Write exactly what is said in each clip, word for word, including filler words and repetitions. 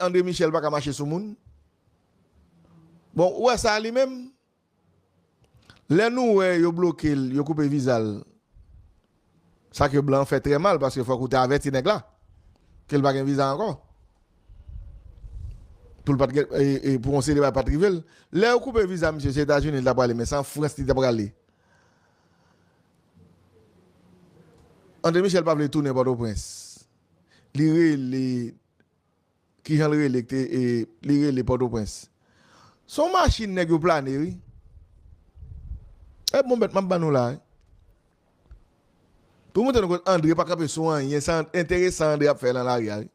André Michel pa ka mache sou moun. Bon, ou wè sa li menm? Lè nou wè yo bloke l, yo koupe viza l, sa ke blan fè trè mal, paske fòk ou te avèti nèg la ke l pa gen viza ankò. Pou l pa t gen, e, e, pou yon seri de bagay pa t rive l. Lè yo koupe viza misye, se Etazini li ta prale, men se an Frans li ta prale. André Michel pa vle tounen Pòtoprens. Li rele, kijan l rele, ki te, e, li rele Pòtoprens. Se yon machin nèg yo plane, wi. E bon bèt m ap ban nou la, wi. Pou montre nou kot André pa kanpe sou anyen, se enteresan André ap fè nan lari a, wi.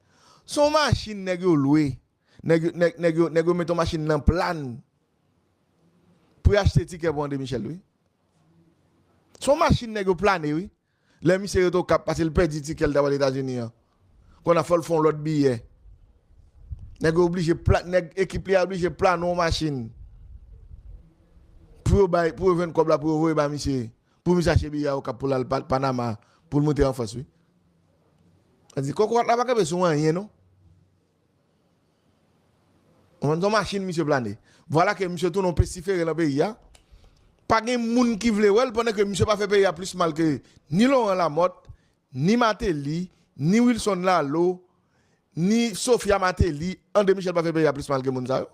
Se yon machin nèg yo lwe. Nèg, nèg, nèg yo, nèg yo mete yon machin nan plane pou y achte tikè pou André Michel, wi. Se yon machin nèg yo plane, wi. Lè misye rete Okap, paske l pèdi tikè l t ap al Etazini an. Kounye a fò l fè yon lòt biyè. Nèg yo oblije pla-, nèg ekip li a oblije plane yon machin. Pou yo bay, pou yo jwenn kòb la, pou yo voye ba misye. Pou misye achte biyè a Okap pou l al Pa-, Panama, pou l moute an Frans, wi. Sa di, kokorat la pa kanpe sou anyen, non. Ou konprann, se yon machin misye plane. Vwala ke misye tounen yon pestifere nan peyi a. Pa gen moun ki vle wè l pandan ke misye pa fè peyi a plis mal ke ni Laurent Lamothe, ni Martelly, ni Wilson Lalo, ni Sophia Martelly. André Michel pa fè peyi a plis mal ke moun sa yo.